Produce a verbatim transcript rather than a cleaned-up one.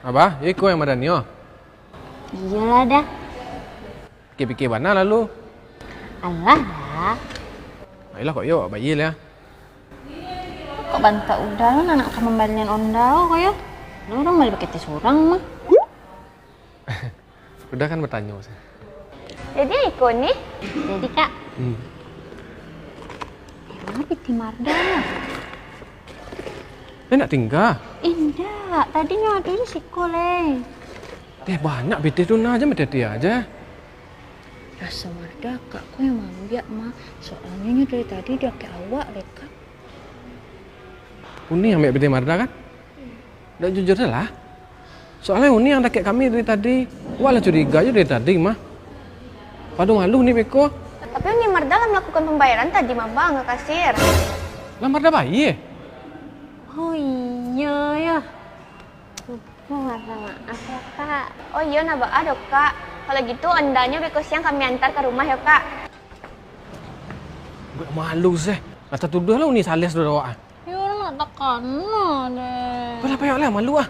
Abah, yo iko nan Mardanio? Iyolah, Da. Pikir-pikir bana lalu. Alah, Da. Ayolah, kok yo, bayia lah. Kok bantak Uda lo, nak ka mambalian Honda ko yo? Lah, urang bali bakete surang mah. Uda kan batanyo, sih. Jadi iko ni? Jadi, Kak. Hmm. Eh, ma pitih Marda lah? Eh, nak tingga? Indak, tadinyo ado di siko, leh. Teh, banyak pitih tu, nah, jan bateh-teh aja. Raso Marda, Kak, ko nan maambiak, mah. Soalnyo nyo dari tadi diakek awak, leh, Kak. Uni ambiak pitih Marda, kan? Ndak jujur se lah. Soalnyo Uni nan dakek kami dari tadi. Awak lah curiga jo dari tadi, mah. Pado malu Uni beko. Tapi Uni Marda lah malakukan pambayaran tadi mah, Bang, ka kasir. Lah Marda bayia? Oh iyo, yo. Lupo Marda, maaf yo, Kak. Oh iyo, ndak baa doh, Kak. Kalau gitu, Hondanyo beko siang kami antar ka rumah yo, Kak. Buek malu seh. Lah tatuduah lah Uni saleh sudah awak ah. Yo, urang ndak takana deh. Kau lah payah lah, malu ah.